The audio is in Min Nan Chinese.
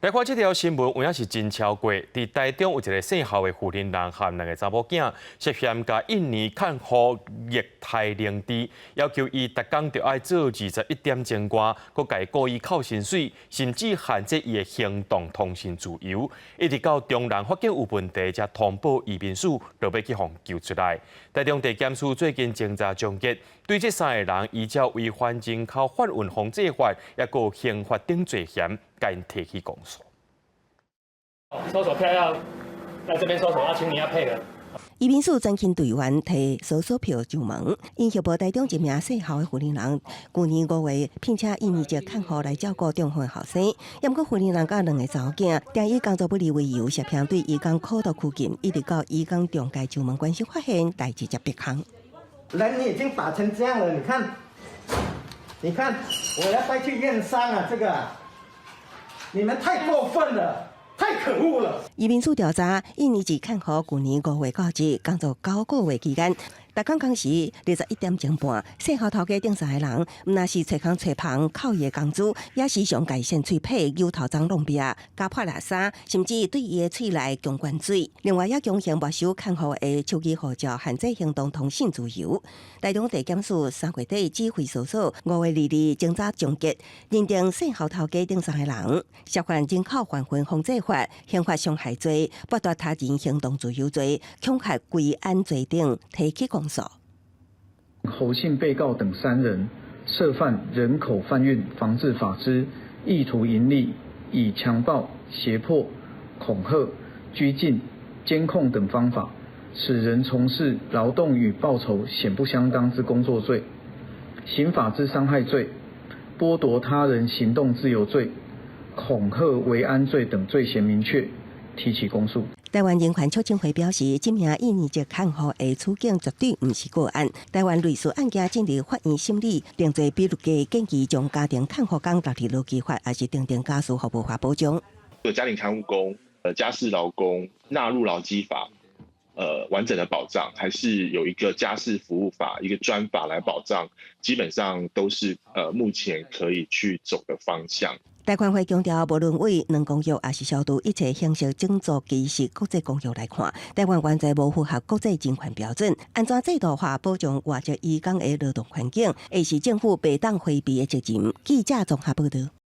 來看這條新聞，有影是真超過。佇台中有一个姓侯的婦人和兩个查某囝，涉嫌共印尼看護虐待靈智，要求伊逐工著愛做21點鐘外，閣共伊故意扣薪水，甚至限制伊的行動通訊自由。一直到中人發現有問題，才通報移民署，落尾去予救出來。台中地檢署最近偵查終結，對這三个人依照違反人口販運防制法，抑閣刑法等罪嫌，共𪜶提起公訴。搜索票要在這邊搜索，要請你要配合。移民署專勤隊員提搜索票上門，𪜶協報台中一名姓侯的婦人，舊年5月聘請印尼籍看護來照顧中分後生，毋過婦人佮兩个查某囝，定以工作不利為由，涉嫌對移工苦毒拘禁，一直到移工中介上門關心發現，代誌才別空。人已經打成這樣了，你看，你看，我要帶去驗傷啊！這個，你們太過分了。太可惡了！移民署調查，印尼籍看護舊年5月到職，工作9個月期間，逐工工時21點鐘半，姓侯頭家等三个人，毋但是揣空揣房扣伊的工資，也時常共伊扇喙皮、扭頭鬃弄壁、咬破垃圾，甚至對伊的喙內強灌水。另外，也強行沒收看護的手機護照，限制行動通訊自由。台中地檢署3月底指揮搜索，5月22日偵查終結，認定姓侯頭家等三个人涉犯人口販運防制法、刑法傷害罪、剝奪他人行動自由罪、恐嚇歸案罪等，提起公訴。侯姓被告等三人涉犯人口販運防治法之意圖營利，以強暴、脅迫、恐嚇、拘禁、監控等方法，使人從事勞動與報酬顯不相當之工作罪、刑法之傷害罪、剝奪他人行動自由罪、恐嚇維安罪等罪嫌明確，提起公訴。台灣人權促進會表示，這名印尼籍看護的處境絕對毋是個案。台灣類似案件進入法院審理，定罪比率低，建議將家庭看護工納入勞基法，抑是訂定家事服務法保障。家庭看護工、家事勞工納入勞基法，完整的保障，還是有一個家事服務法，一個專法來保障，基本上都是目前可以去走的方向。台權會強調，無論對兩公約抑是消除一切形式種族歧視國際公約來看，台灣完全無符合國際人權標準。按怎制度化保障外籍移工的勞動環境，會是政府袂當迴避的責任。記者綜合報導。